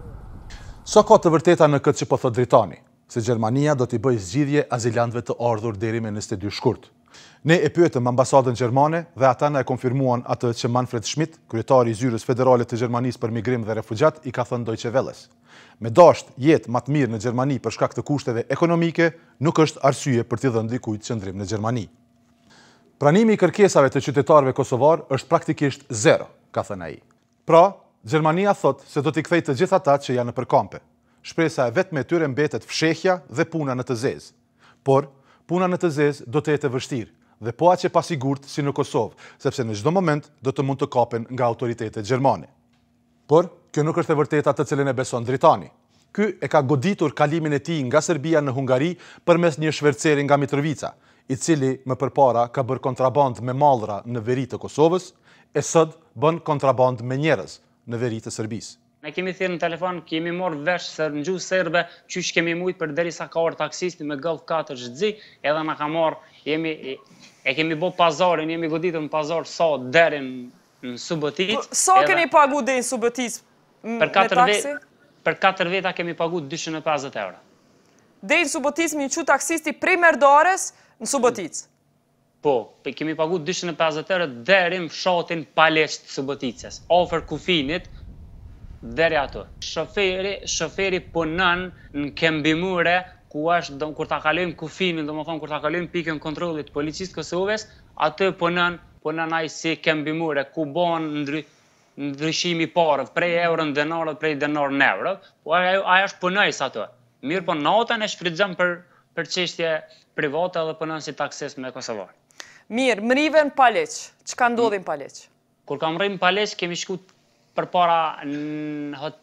Sa ka të vërteta në këtë që po thotë Dritani, se Gjermania do t'i bëjë zgjidhje azilantëve të ardhur deri me 22 shkurt? Ne e pyetëm ambasadën gjermane dhe ata na e konfirmuan atë që Manfred Schmidt, kryetari i Zyrës Federale të Gjermanisë për Migrim dhe Refugjat, i ka thënë Deutsche Welles. Me dashtë jetë ma të mirë në Gjermani për shkak të kushteve ekonomike, nuk është arsye për t'i dhënë dikujt qëndrim në Gjermani. Pranimi i kërkesave të qytetarëve kosovarë është praktikisht zero, ka thënë ai. Pra, Gjermania thotë se do t'i kthejë të gjithë ata që janë nëpër kampe. Shpresa e vetme e tyre mbetet fshehja dhe puna në të zezë. Por, puna në të zezë do të jetë e vështirë dhe po aq e pasigurt si në Kosovë, sepse në çdo moment do të mund të kapen nga autoritetet gjermane. Por, kjo nuk është e vërteta të cilën e beson Dritani. Ky e ka goditur kalimin e tij nga Serbia në Hungari përmes një shverceri nga Mitrovica, i cili më përpara ka bërë kontrabandë me mallra në veri të Kosovës, e sot bën kontrabandë me njerëz në veri të Serbisë. Ne kemi thirrë në telefon, kemi marrë vesh se në gjuhë serbe qysh kemi mujt përderisa ka ardhur taksisti me Golf 4 të zi, edhe na ka marrë, jemi e kemi bo pazarin, jemi goditur në pazar sa deri në Suboticë. Sa keni pagu deri në Suboticë me taksi? Për 4 veta kemi pagu 250 euro. Deri në Suboticë me ju çu taksisti prej Merdares në Suboticë? Po, kemi pagu 250 euro deri në fshatin Paliq të Suboticës, afër kufinit deri aty. Shoferi, shoferi punon në këmbimore ku është, do, kur ta kalojmë kufinin, domethënë kur ta kalojmë pikën kontrollit të policisë të Kosovës, aty punon Punon ai si këmbimore, ku bon ndry, ndryshimi i parëve, prej euro në denar dhe prej denar në euro, po ai ai është punojës aty. Mirëpo natën e shfrytëzon për. Për çështje private edhe punon si taksist me kosovar. Mirë, mrrive në Paliq. Çka ndodhi në Paliq? Kur kam mrri në Paliq, kemi shku përpara në hot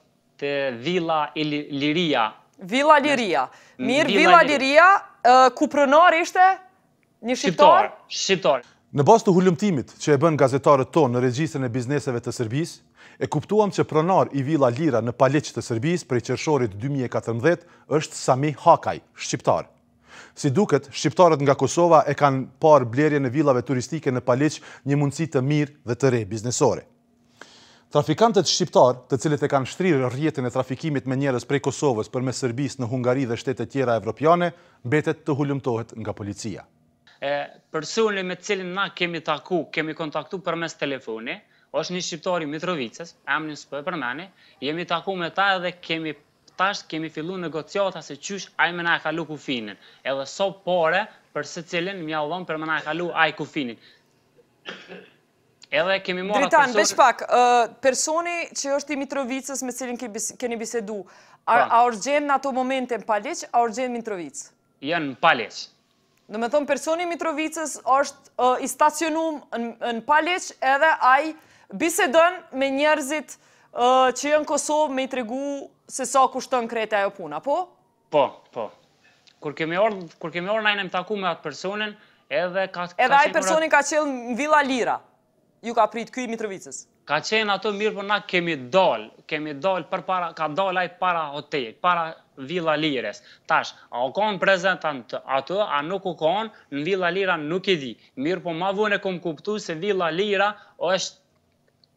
Villa Liria. Villa Liria. Mirë, Villa Liria, ku pronar ishte një shqiptar? Shqiptar. Në bazë të hulumtimit që e bënë gazetarët tonë në regjistrin e bizneseve të Serbisë, e kuptuam që pronar i Villa Lira në Paliq të Serbisë prej qershorit 2014 është Sami Hakaj, shqiptar. Si duket, shqiptarët nga Kosova e kanë parë blerjen e villave turistike në Paliq një mundësi të mirë dhe të re biznesore. Trafikantët shqiptarë, të cilët e kanë shtrirë rrjetin e trafikimit me njerëz prej Kosovës përmes Serbisë në Hungari dhe shtete tjera evropiane, mbetet të hulumtohet nga policia. E, personi me të cilin na kemi taku, kemi kontaktu përmes telefoni, është një shqiptar i Mitrovicës, emrin s'po e përmeni, jemi taku me ta edhe kemi tash kemi fillu negociata se qysh ai me na e kalu kufinin, edhe sa pare për secilin me ja dhon për me na e kalu ai kufinin. Edhe kemi marrë Dritan, veç pak, personi që është i Mitrovicës me cilin keni bisedu, a, a është gjenë në ato momente në Paliq, a është gjenë në Mitrovicë? Janë në Paliq. Domethonë, personi i Mitrovicës është i stacionum në Paliq edhe ai bisedon me njerëzit që janë në Kosovë me i tregu se sa kushton krejt ajo puna, po? Po, po. Kur kemi ardhur, kur kemi ardhur na jemi taku me atë personin, edhe ka Edhe ai personi ka qenë në Villa Lira. Ju ka prit ky i Mitrovicës. Ka qenë ato mirë, po na kemi dal, kemi dal përpara, ka dal ai para hotelit, para Villa Lires. Tash, a u kon prezent aty, a nuk u kon, në Villa Lira nuk e di. Mirë, po ma vonë e kom kuptu se Villa Lira është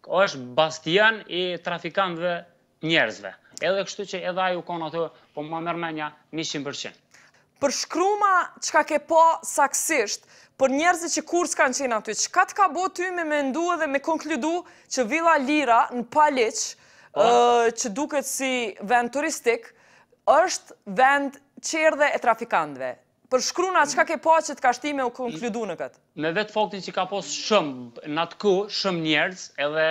është bastion i trafikantëve njerëzve. Edhe kështu që edhe ai u kon aty, po ma merr menja 100%. Përshkruma çka ke pa saksisht për njerëzit që kurrë s'kanë qenë aty, çka të ka bo ty me mendu edhe me konkludu që Villa Lira në Paliq, po. që duket si vend turistik, është vend çerdhe e trafikantëve. Përshkruna çka ke pa që të ka shti me u konkludu në këtë? Me vetë faktin që ka pos shumë në atë kohë, shumë njerëz edhe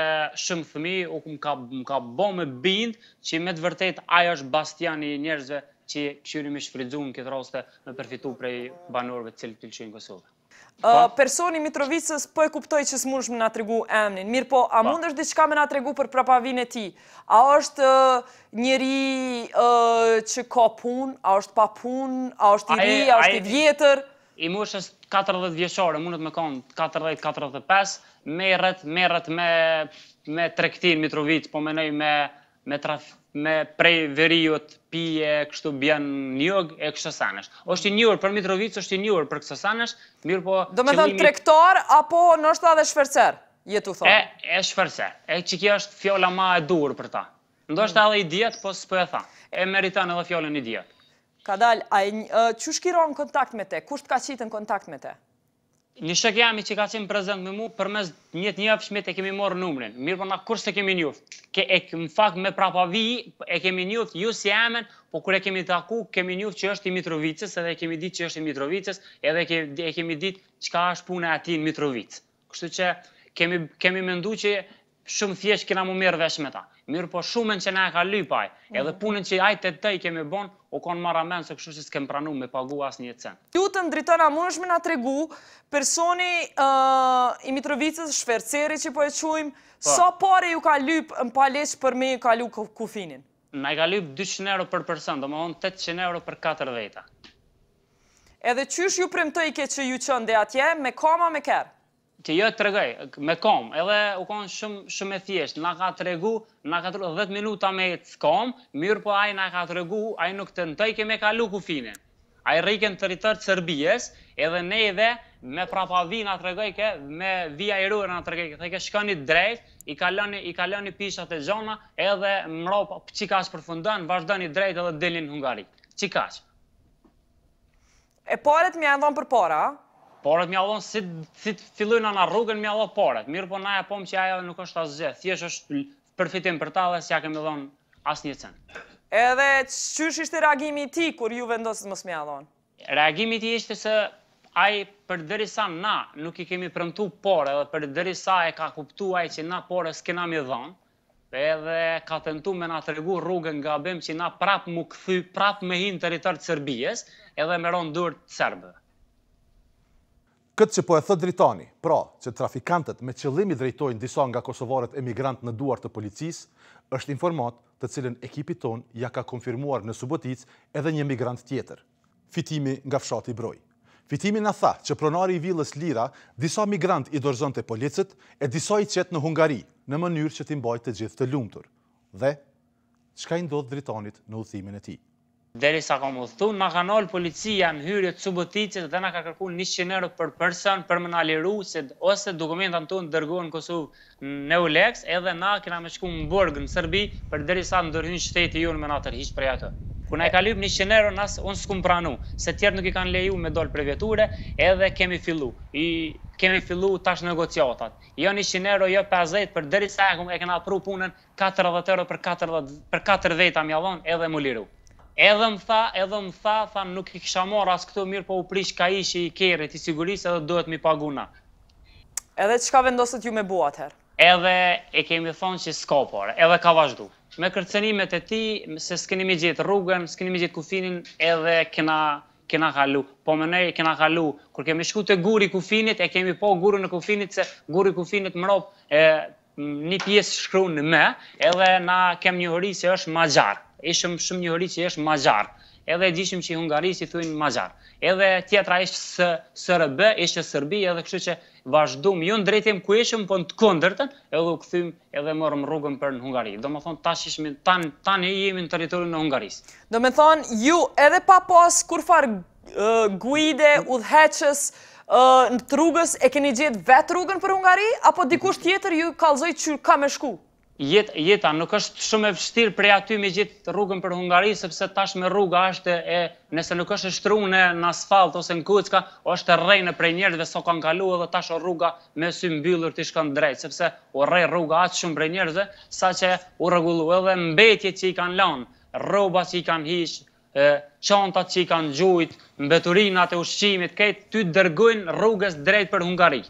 shumë fëmijë, u më ka më ka bo me bind që me të vërtetë ai është bastiani i njerëzve që kqyrin me shfrytëzu në këtë raste me përfitu prej banorëve të cilët lëshojnë Kosovën. Po. Personi i Mitrovicës po e kuptoj që s'mundesh me na tregu emnin. Mirëpo, a po. mundesh diçka me na tregu për prapavinë e tij? A është njeri që ka punë, a është pa punë, a është i ri, a është i vjetër? I moshës 40 vjeçare, mundet me konë 40-45, merret, merret me, me tregti n'Mitrovicë, po menoj me me traf me prej veriut pije kështu bjen në jug e kështu senesh. Është i njohur për Mitrovicë, është i njohur për këso senesh, mirëpo Domethonë tregtar apo ndoshta edhe shfercer, je tu thonë. E e shfercer. E që kjo është fjala ma e duhur për ta. Ndoshta mm. edhe idiot, po s'po e tha. E meriton edhe fjalën idiot. Kadal, a e, qysh ki ra në kontakt me te? Kush të ka qitë në kontakt me te? Një shok jami që ka qenë prezent me mu, përmes një të njofshmit e kemi marrë numrin. Mirëpo na kurrë s'e kemi njoft. Ke, e, në fakt me prapavi e kemi njoft jo si emën, po kur e kemi taku, kemi njoft që është i Mitrovicës, edhe e kemi ditë që është i Mitrovicës, edhe e kemi, e kemi ditë çka është puna e atij në Mitrovicë. Kështu që kemi kemi mendu që Shumë thjesht kena mu merr vesh me ta. Mirëpo shumën që na e ka lyp ai, edhe mhm. punën që ai te të i kemi bon, u kon marramendëse kështu që s'kem pranu me pagu asnjë cent. Lutem Driton, a mundesh me na tregu personi uh, i Mitrovicës, shferceri që po e quajmë, po. sa pare ju ka lyp në Paliq për me ju kalu kufinin? Na i ka lyp 200 euro për person, domethonë 800 euro për 4 veta. Edhe qysh ju premtojke që ju çon deri atje, me kam a me kerr? Që jo të tregoj, me kom, edhe u konë shumë, shumë e thjeshtë, na ka tregu, na ka tregu 10 minuta me ecë kom, mirëpo ai na ka tregu, ai nuk tentojke me kalu kufinin. Ai rrike në territor të Serbisë, edhe neve me prapavi na tregojke, me vija ajrore na tregojke, thojke shkoni drejt, i kaloni, i kaloni pishat e gjona, edhe mrapa, qikaq përfundon, vazhdoni drejt edhe dilni në Hungari. Qikaq. E paret me ja dhonë përpara, a? Paret me ja dhonë, si, si të fillojnë na rrugën me ja dhonë paret. Mirëpo na e pom që ajo nuk është asgjë, thjesht është përfitim për ta dhe s'ja kemi dhonë asnjë cent. Edhe qysh ishte reagimi i tij kur ju vendosët mos me ja dhonë? Reagimi i tij ishte se ai përderisa na nuk i kemi premtu pare edhe përderisa e ka kuptu ai që na pare s'kena me dhonë, Edhe ka tentu me na tregu rrugën gabim që na prap mu kthy, prap me hi në territor të Serbisë, edhe me ra n'dorë të serbëve. Këtë që po e thotë Dritani, pra që trafikantët me qëllim i drejtojnë disa nga kosovarët emigrantë në duar të policisë, është informatë të cilën ekipit tonë ia ka konfirmuar në Suboticë edhe një migrant tjetër, Fitimi nga fshati Brojë. Fitimi na tha që pronari i villës Lira disa migrantë i dorëzon te policët e disa i qet në Hungari, në mënyrë që t'i mbajë të gjithë të lumtur. Dhe, çka i ndodh Dritanit në udhëtimin e tij? Derisa kam udhëtu, na ka nalë policia në hyrje të Suboticës dhe na ka kërku 100 euro për person për me na liru se ose dokumentat tonë dërgohen në Kosovë në Eulex edhe na kena me shku në burg në Serbi përderisa ndërhyn shteti jonë me na tërhiq prej aty. Kur na i ka lyp 100 euro na unë s'kum pranu, se tjerët nuk i kanë leju me dal prej veture edhe kemi fillu. I kemi fillu tash negociatat. Jo 100 euro, jo 50, përderisa e kena pru punën 40 euro për 40 për katër veta m'ja dhon edhe m'u liru. Edhe më tha, edhe më tha, tha nuk i kisha marrë as këto mirë po u prish kaishi i kerrit i sigurisë edhe duhet m'i pagu na. Edhe çka vendosët ju me bo atëherë? Edhe e kemi thonë që s'ka pare, edhe ka vazhdu. Me kërcënimet e tij se s'keni me gjetë rrugën, s'keni me gjetë kufinin, edhe kena kena kalu, po mendoj kena kalu, kur kemi shku te guri i kufinit, e kemi pa gurin e kufinit se guri i kufinit mrap e një pjesë shkruan M, edhe na kem njohuri se është Magjar. Ishim shumë njohuri që është Magjar. Edhe e dishim që i Hungarisë i thujnë Magjar. Edhe tjetra ishte S, SRB, ishte Serbi, edhe kështu që vazhdum jo në drejtim ku ishim, po në të kundërtën, edhe u kthym edhe morëm rrugën për në Hungari. Domethonë, tash ishim, tan, tani jemi në territorin e Hungarisë. Domethonë, ju edhe pa pas kurrfarë guide, udhëheqës, në të rrugës, e keni gjetë vetë rrugën për Hungari, apo dikush tjetër ju kallzoi që ka me shku? Jet, jeta, nuk është shumë e vështirë prej aty me gjetë rrugën për Hungari, sepse tashme rruga është e, nëse nuk është e shtrune në asfalt ose në kocka, është e rrejne prej njerëzve sa kanë kalu edhe tash o rruga me sy mbyllur ti shkon drejt, sepse u rrej rruga aq shumë prej njerëzve, saqë u rregullu edhe mbetjet që i kanë lanë, rrobat që i kanë hiq, çantat që i kanë gjujt, mbeturinat e ushqimit, krejt ty dërgojnë rrugës drejt për Hungari.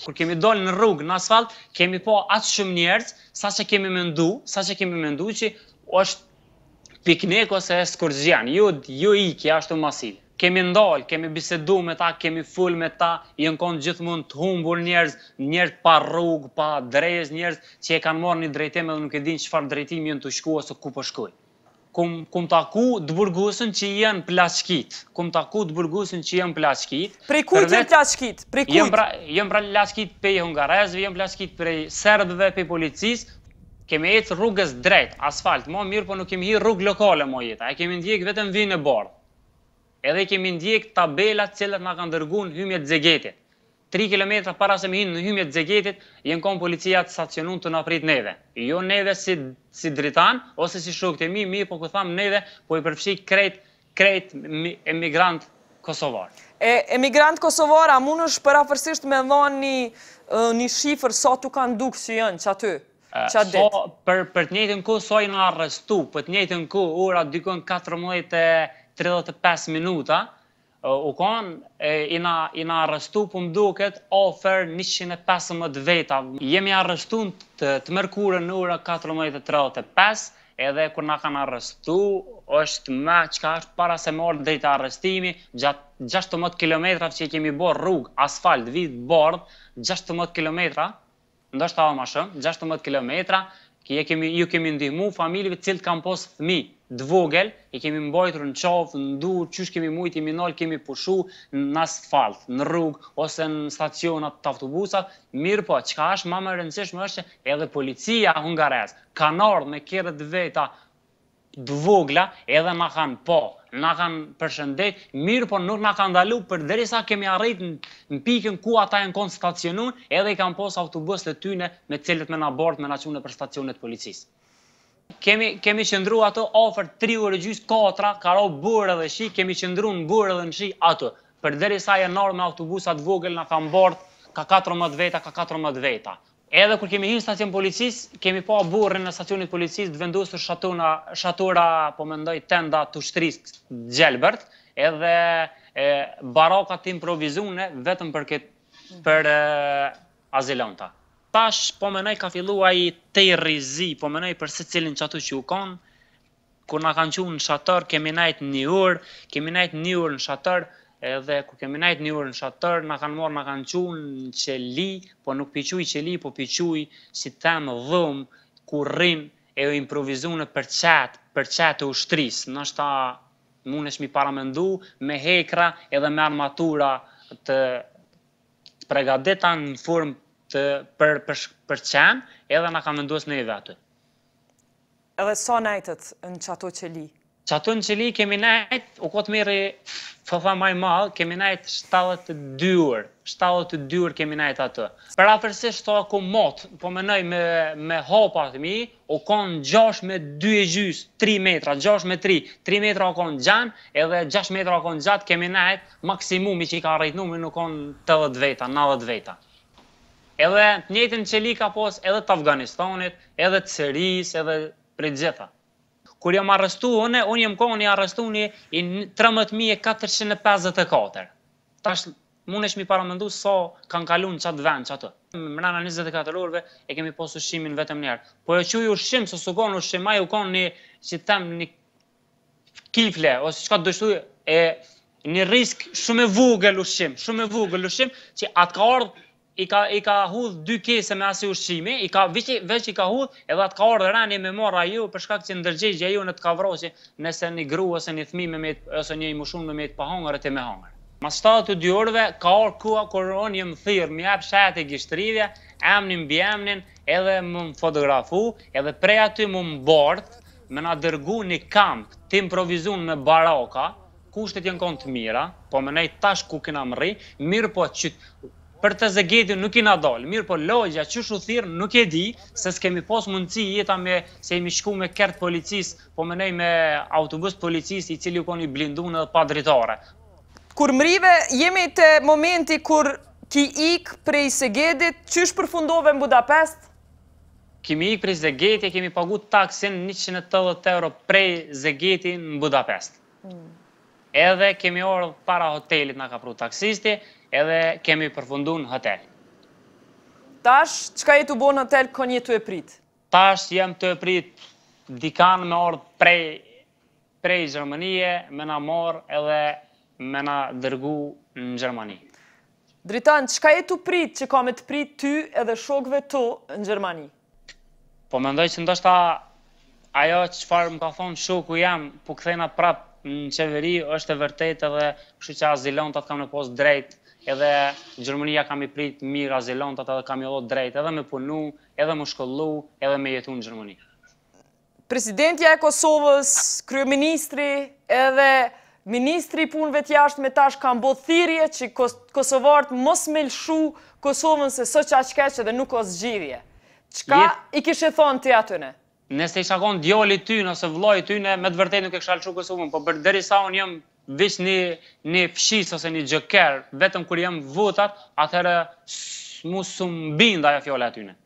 Kur kemi dalë në rrugë, në asfalt, kemi pa aq shumë njerëz, sa që kemi mendu, sa që kemi mendu që është piknik ose ekskurzion, jo, jo ikje ashtu masiv. Kemi ndalë, kemi bisedu me ta, kemi fol me ta, janë konë gjithmonë të humbur njerëz, njerëz pa rrugë, pa adresë, njerëz që e kanë marrë një drejtim edhe nuk e dinë çfarë drejtimi janë tu shku ose ku po shkojnë. Kum kum taku të burgosun që janë plaçkit. Kum taku të burgosun që janë plaçkit. Prej kujt janë plaçkit? Prej kujt? Janë pra, janë pra plaçkit prej hungarezëve, janë plaçkit prej serbëve, prej policisë. Kemi ecë rrugës drejt, asfalt, mo mirë, po nuk kemi hi rrugë lokale mo jeta. E kemi ndjek vetëm vijën e bardhë. Edhe i kemi ndjek tabelat të cilat na kanë dërgu në hymje të Zegetit. Tri kilometra para se me hi në hymje të Zegetit, janë kon policia të stacionun tu na prit neve. Jo neve si si Dritan ose si shokët e mi, mirë po kur tham neve, po i përfshij krejt krejt emigrant kosovar. E emigrant kosovar, a munësh përafërsisht me dhanë një një shifër sa t'u kanë dukë që janë qaty, qatë ditë? Sa për për të njëjtën kohë sa janë arrestu, për të njëjtën kohë ora dikun 14:35 minuta, U kon, jena jena arrestu po më duket afër 115 veta. Jemi arrestu të, të mërkurën në ora 14:35, edhe kur na kanë arrestu, është më çka është para se me ardhë drejt arrestimi, gjatë 16 kilometrave që i kemi bo rrugë, asfalt, vijë të bardhë, 16 kilometra, ndoshta edhe ma shumë, 16 kilometra, je kemi, ju kemi ndihmu familjeve të cilët kanë pas fëmijë të vogël, i kemi mbajtur në qafë, në dur, qysh kemi mujt, jemi nal, kemi pushu në asfalt, në rrugë ose në stacionat të autobusave, mirëpo, çka është ma më e rëndësishme është që edhe policia hungarez kanë ardhur me kerre të veta të vogla edhe na kanë pa, na kanë përshëndet, mirëpo nuk na kanë ndalu përderisa kemi arrit në pikën ku ata janë konë stacionun edhe i kanë pas autobusët e tyne me të cilët me na bart me na çu nëpër stacionet e policisë. Kemi, kemi qëndru ato afër 3 orë e gjysë, 4, ka ra borë edhe shi, kemi qëndru në borë edhe në shi ato. Përderisa janë ardhë me autobusa të vogël na kanë bart ka 14 veta, ka 14 veta. Edhe kur kemi hyrë në stacion policisë, kemi pa burrin në stacionit policisë të vendosur shatona, shatora, po mendoj tenda të ushtrisë të gjelbërt, edhe e, baraka të improvizune vetëm për këtë për e, azilanta. Tash po menoj ka fillu ai terri i zi, po menoj për secilin qaty që u kon, kur na kanë qu në shator, kemi nejt një orë, kemi nejt një orë në shator, edhe kur kemi nejt një orë në shator, na kanë marrë, na kanë qu në qeli, po nuk pi quj qeli, po pi quj, si të them, dhomë, ku rrin e improvizune për qetë, për qetë të ushtrisë, ndoshta mundesh mi paramendu me hekra edhe me armatura të të pregadita në formë të për për për qen, edhe na kanë vendos neve aty. Edhe sa nejtët në qato qeli? Qato në qeli kemi nejt, u kon tmerri po tha ma i madh, kemi nejt 72 orë, 72 orë kemi nejt aty. Përafërsisht sa ku mat, po menoj me, me hapat mi, u kon 6 me 2 e gjys, 3 metra, 6 me 3, 3 metra u kon gjan, edhe 6 metra u kon gjatë, kemi nejt, maksimumi që i ka arrit numrin u kon 80 veta, 90 veta. Edhe të njëjtën qeli ka pos edhe të Afganistanit, edhe të Sirisë, edhe prej gjitha. Kur jam arrestu une, unë jam kon i arrestuni i 13.454. Tash mundesh mi paramendu sa kanë kalu në qatë vend, qatë. Mrena 24 orëve e kemi pas ushqimin vetëm njëherë. Po e quj ushqim, se s'u kon ushqim, ai u kon një, si të them, një kifle, ose çka të dështu, e një risk shumë e vogël ushqim, shumë e vogël ushqim, që atë ka ardhë i ka i ka hudh dy kese me asi ushqimi, i ka veç veç i ka hudh, edhe atë ka ardhë reni me marr ajo për shkak që ndërgjegja jonë të ka vra që nëse një grua ose një fëmijë me met ose një i moshun me met pa hangër e ti me hangër. Mas 72 orëve ka ardhur koha kur unë jam thirr, më jep shenjat e gishtërive, emnin mbiemnin, edhe më fotografu, edhe prej aty më mbart, me na dërgu një kamp të improvizun me baraka, kushtet janë konë të mira, po menoj tash ku kena mrri, mirë po që për të Zegedin nuk kena dalë, mirë po logja qysh u thirr nuk e di, se s'kemi pos mundësi jeta me, se jemi shku me kerr t'policisë, po menoj me autobus të policisë i cili u konë i blindun edhe pa dritare. Kur mrive, jemi te momenti kur ki ik prej Segedit, qysh përfundove në Budapest? Kemi ik prej Zegeti, kemi pagu taksin 180 euro prej Zegeti në Budapest. Edhe kemi ardhë para hotelit na ka pru taksisti, edhe kemi përfundu në hotel. Tash, çka je tu bo në hotel, kon je tu e prit? Tash jem tu e prit dikan me ardhë prej, prej Gjermanie, me na marrë edhe me na dërgu në Gjermani. Dritan, çka je tu prit që ka me të prit ty edhe shokëve tu në Gjermani? Po mendoj që ndoshta ajo çfarë më ka thonë shoku jem, po kthehna prap në qeveri është e vërtetë edhe kështu që azilantat kanë me pas drejt, edhe Gjermania ka mi prit mirë azilantat edhe ka mi dhon drejt edhe me punu, edhe me shkollu, edhe me jetu në Gjermani. Presidentja e Kosovës, kryeministri edhe ministri i punëve të jashtme tash kanë bo thirrje që kosovarët mos me lëshu Kosovën se s'o qaq keq edhe nuk o zgjidhje. Çka i kishe thonë ti atyne? Nëse isha kon djali i tyne ose vëllai i tyne, me të vërtetë nuk e kisha lëshu Kosovën, po përderisa unë jam veç një një fshis ose një xhoker, vetëm kur jam votat, atëherë mu s'um bind ajo fjala e tyne.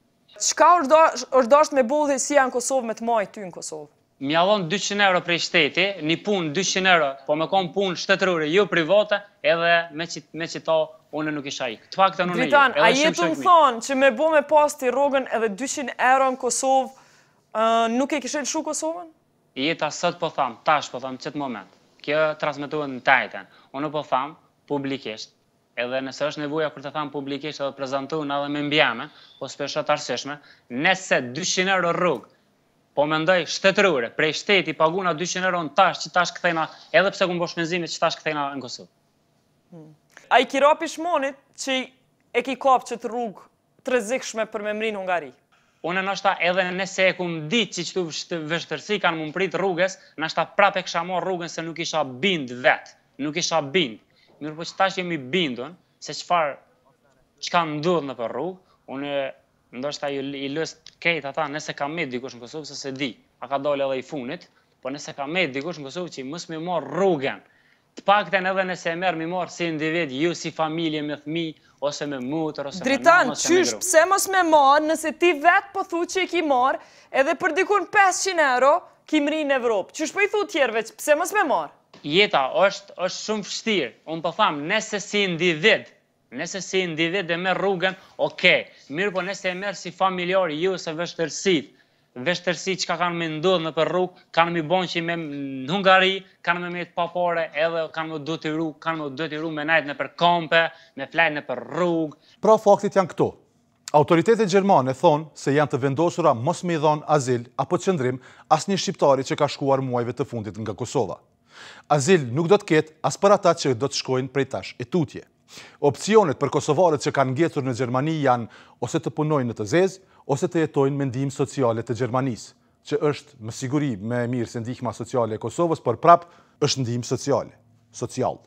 Çka është dashtë me bo udhëheqësia në Kosovë me të majtë ty në Kosovë? Me ja dhon 200 euro prej shteti, një punë 200 euro, po me kon punë shtetërore, jo private, edhe me qit, me qito unë nuk isha ik. Të paktën unë jo. Dritan, a je tu më thonë që me bo me pas ti rrogën edhe 200 euro në Kosovë, nuk e kishe lëshu Kosovën? Jeta sot po tham, tash po tham, qëtë moment. Kjo transmetohet në t'enjten. Unë po tham publikisht, Edhe nëse është nevoja kur të tham publikisht edhe prezantohen edhe me mbiemër, po s'po e shoh të arsyeshme, nëse 200 euro rrogë, po mendoj shtetërore, prej shteti paguna 200 euro në tash, që tash kthehna, edhe pse kum bo shpenzime, që tash kthehna në Kosovë. Hmm. A i ki ra pishmonit që e ki kap qëtë rrugë të rrezikshme për me mri në Hungari? Unë ndoshta edhe nëse e kum ditë që qëtu vështirësi kanë me m'prit rrugës, ndoshta prapë e kisha marrë rrugën se nuk isha bind vet, nuk isha bind. Mirëpo që tash jam i bindun se çfarë çka ndodh nëpër rrugë, unë ndoshta i, i lus krejt ata nëse ka met dikush në Kosovë se s'e di, a ka dalë edhe i funit, po nëse ka met dikush në Kosovë që mos me marr rrugën Të paktën edhe nëse e merr mi marr si individ, jo si familje me fëmijë ose me motër ose me Dritan, nënë ose me qysh gru. pse mos me marr nëse ti vet po thu që e ki marr edhe për dikun 500 euro ki mri në Evropë. Qysh po i thu tjerëve që pse mos me marr? Jeta është është shumë vështirë. Unë po tham, nëse si individ. Nëse si individ e merr rrugën, ok, mirëpo nëse e merr si familjar, jo se vështirësitë, vështirësitë çka kanë me ndodhë nëpër rrugë, kanë me bon që me në Hungari, kanë me met pa pare, edhe kanë me detyru, kanë me detyru me nejt nëpër kampe, me flejt nëpër rrugë. Pra faktet janë këto. Autoritetet gjermane thonë se janë të vendosura mos me i dhanë azil apo qëndrim asnjë shqiptari që ka shkuar muajve të fundit nga Kosova. Azil nuk do të ketë as për ata që do të shkojnë prej tash e tutje. Opsionet për kosovarët që kanë ngecur në Gjermani janë ose të punojnë në të zezë, ose të jetojnë me ndihmë sociale të Gjermanisë, që është me siguri më e mirë se ndihma sociale e Kosovës, por prapë është ndihmë sociale. Social.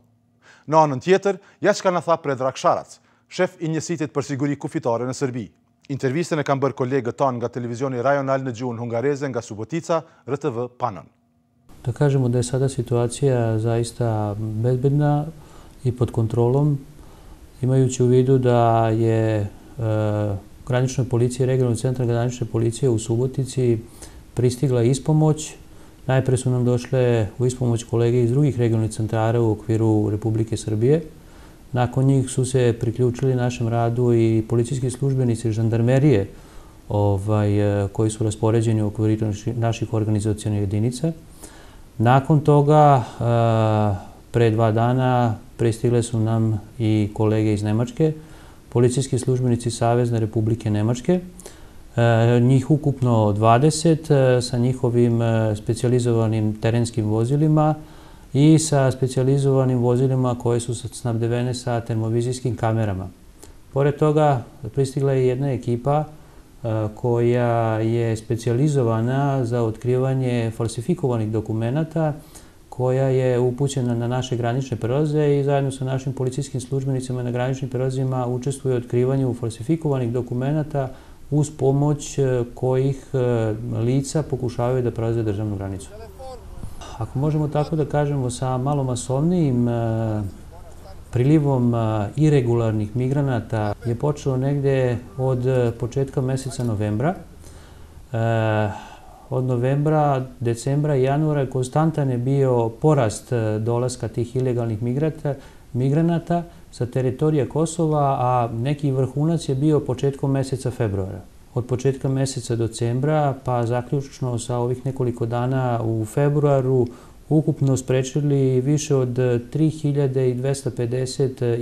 Në anën tjetër, ja çka na tha Predrag Sharac, shef i njësitit për siguri kufitare në Serbi. Intervistën e kanë bërë kolegët tanë nga televizioni rajonal në gjuhën hungareze nga Subotica, RTV Panon. Da kažemo da je sada situacija zaista bezbedna i pod kontrolom, imajući u vidu da je e, graničnoj policiji, regionalnog centra granične policije u Subotici pristigla ispomoć. Najpre su nam došle u ispomoć kolege iz drugih regionalnih centara u okviru Republike Srbije. Nakon njih su se priključili našem radu i policijski službenici žandarmerije ovaj, e, koji su raspoređeni u okviru naših organizacijonih jedinica. Nakon toga, e, pre dva dana, pristigle su nam i kolege iz Nemačke, policijski službenici Savezne Republike Nemačke, e, njih ukupno 20 sa njihovim specijalizovanim terenskim vozilima i sa specijalizovanim vozilima koje su snabdevene sa termovizijskim kamerama. Pored toga, pristigla je jedna ekipa e, koja je specijalizovana za otkrivanje falsifikovanih dokumenata koja je upućena na naše granične prelaze i zajedno sa našim policijskim službenicima na graničnim prelazima učestvuje u otkrivanju falsifikovanih dokumenata uz pomoć e, kojih e, lica pokušavaju da prelaze državnu granicu. Ako možemo tako da kažemo, sa malo masovnijim prilivom iregularnih migranata je počelo negde od e, početka meseca novembra. E, od novembra, decembra i januara konstantan je bio porast e, dolaska tih ilegalnih migrata, migranata sa teritorije Kosova, a neki vrhunac je bio početkom meseca februara. Od početka meseca decembra pa zaključno sa ovih nekoliko dana u februaru ukupno sprečili više od 3250 eh,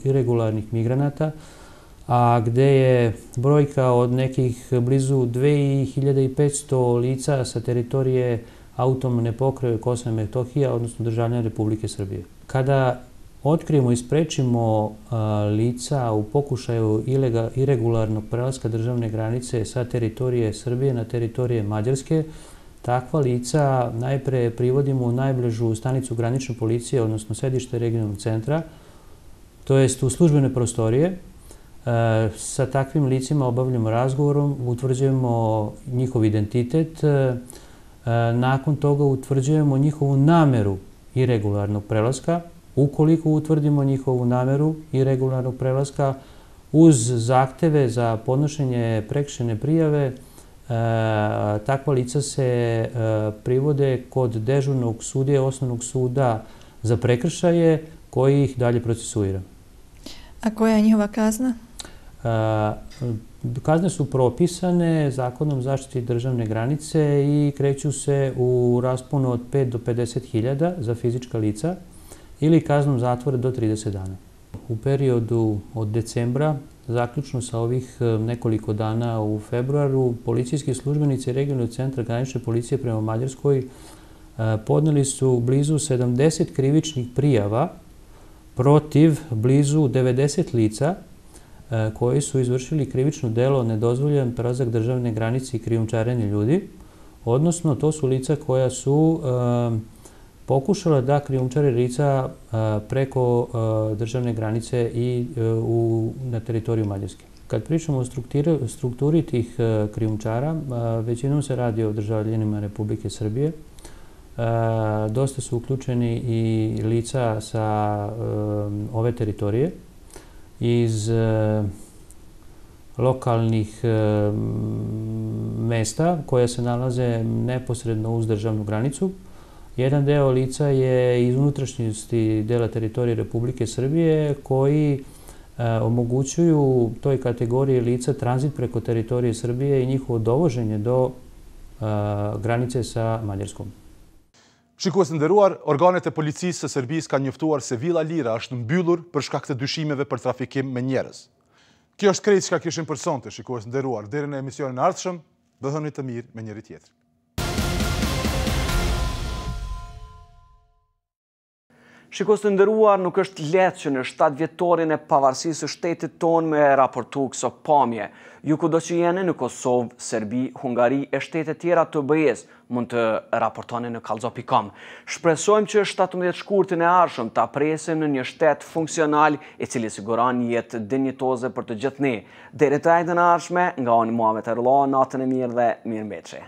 iregularnih migranata, a gde je brojka od nekih blizu 2500 lica sa teritorije autonomne pokrajine Kosova i Metohija, odnosno državljana Republike Srbije. Kada otkrijemo i sprečimo eh, lica u pokušaju iregularnog prelaska državne granice sa teritorije Srbije na teritorije Mađarske, Takva lica najpre privodimo u najbližu stanicu granične policije, odnosno sedište regionalnog centra, to jest u službene prostorije. E, sa takvim licima obavljamo razgovorom, utvrđujemo njihov identitet, e, e, nakon toga utvrđujemo njihovu nameru iregularnog prelaska. Ukoliko utvrdimo njihovu nameru iregularnog prelaska, uz zahteve za podnošenje prekršajne prijave, E, takva lica se e, privode kod dežurnog sudije osnovnog suda za prekršaje koji ih dalje procesuira. A koja je njihova kazna? E, kazne su propisane zakonom o zaštiti državne granice i kreću se u rasponu od 5 do 50 hiljada za fizička lica ili kaznom zatvora do 30 dana. U periodu od decembra Zaključno sa ovih e, nekoliko dana u februaru, policijski službenici regionalnog centra granične policije prema Mađarskoj e, podneli su blizu 70 krivičnih prijava protiv blizu 90 lica e, koji su izvršili krivično delo nedozvoljen prelazak državne granice i krijumčarenje ljudi, odnosno to su lica koja su pokušala da krijumčare lica e, preko e, državne granice i e, u, na teritoriju Mađarske. Kad pričamo o strukturi, strukturi tih krijumčara, većinom se radi o državljanima Republike Srbije. Dosta su uključeni i lica sa ove teritorije iz lokalnih mesta koja se nalaze neposredno uz državnu granicu. Jedan deo lica je iz unutrašnjosti dela teritorije Republike Srbije koji Omogućuju toj kategoriji lica tranzit preko teritorije Srbije i njihovo dovoženje do granice sa Mađarskom. Shikues të nderuar, organet e policisë së Serbisë kanë njoftuar se Villa Lira është mbyllur për shkak të dyshimeve për trafikim me njerëz. Kjo është krejt çka kishim për sonte, shikues të nderuar. Deri në emisionin e ardhshëm, bëhuni të mirë me njëri-tjetrin. Shikues të nderuar, nuk është lehtë që në 7 vjetorin e pavarësisë së shtetit tonë me raportu këso pamje. Ju kudo që jeni në Kosovë, Serbi, Hungari e shtete tjera të BE-së, mund të raportoni në kallxo.com. Shpresojmë që 17 shkurtin e ardhshëm ta presim në një shtet funksional i cili siguron jetë dinjitoze për të gjithë ne. Deri të enjten e ardhshme, nga unë Muhamet Erullah, natën e mirë dhe mirëmbetshi.